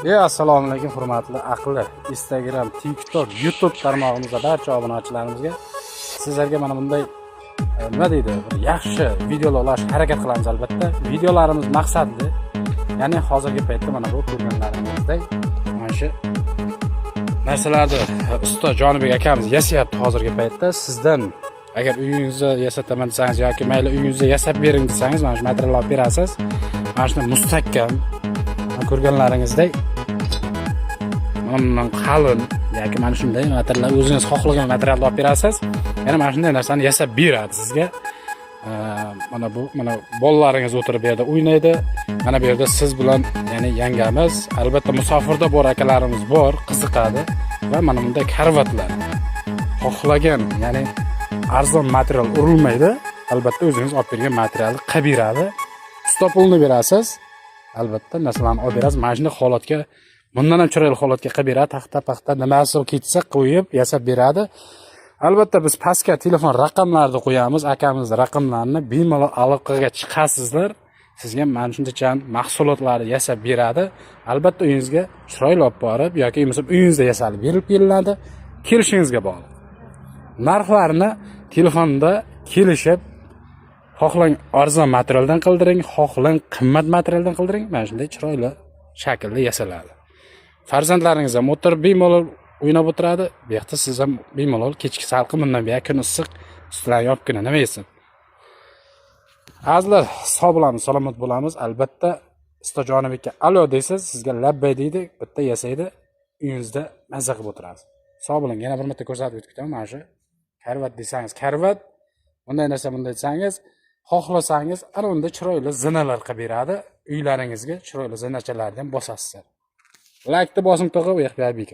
Assalomu alaykum, hurmatli aqli Instagram, TikTok, YouTube tarmog'imizda barcha obunachilarimizga. Sizlarga mana bunday nima deydi, bir yaxshi videolar ulashishga harakat qilamiz albatta. Videolarimiz maqsadli. Ya'ni hozirgi paytda mana bu ko'rganlaringizdek mana shu narsalarni usta Jonibek akamiz yasayapti hozirgi paytda. Sizdan agar uyingizda yasataman desangiz yoki mayli uyingizda yasab bering desangiz, mana shu material olib berasiz. Mana shuni mustahkam, mana ko'rganlaringizdek mana qalin yoki mana shunday materiallar, o'zingiz xohlagan materialni olib berasiz. Yana mana shunday narsani yasab beradi sizga. Mana bu, mana bolalaringiz o'tirib bu yerda o'ynaydi. Mana bu yerda siz bilan, ya'ni yangamiz, albatta musofirda bor akalarimiz bor, qiziqadi va mana bunday karvatlar xohlagan, ya'ni arzon material urilmaydi. Albatta o'zingiz olib bergan materialni qilib beradi. Usta pulni berasiz. Albatta narsalarni olib berasiz. Mana shunday holatga, bundan ham chiroyli holatga qilib beradi. Taxta paxta nimasi ketsa qo'yib yasab beradi. Albatta biz pastga telefon raqamlarini qo'yamiz, akamizni raqamlarini, bemalol aloqaga chiqasizlar. Sizga mana shuncha mahsulotlarni yasab beradi. Albatta uyingizga chiroyli olib borib yoki bo'lmasa uyingizda yasalib berib kelinadi. Kelishingizga bog'liq. Narxlarni telefonda kelishib, xohlang arzon materialdan qildiring, xohlang qimmat materialdan qildiring, mana shunday chiroyli shaklda yasaladi. Farzandlaringiz ham o'tirib bemalol o'ynab o'tiradi. Bu yoqda siz ham bemalol kechki salqin, bundan buyoq kun issiq, ustlarni yopgina nima yesin. Azizlar, sog' bo'lamiz, salomat bo'lamiz. Albatta usta Jonibekka alo deysiz, sizga labbay deydi, bitta yasaydi, uyingizda mazza qilib o'tirasiz. Sog' bo'ling. Yana bir marta ko'rsatib o'tib ketaman. Mana shu karvat desangiz karvat, bunday narsa bunday desangiz, xohlasangiz ana unda chiroyli zinalar qilib beradi. Uylaringizga chiroyli zinachalarni ham bosasizlar. Laykni bosing tog'a, u yoq bu yoq bekor.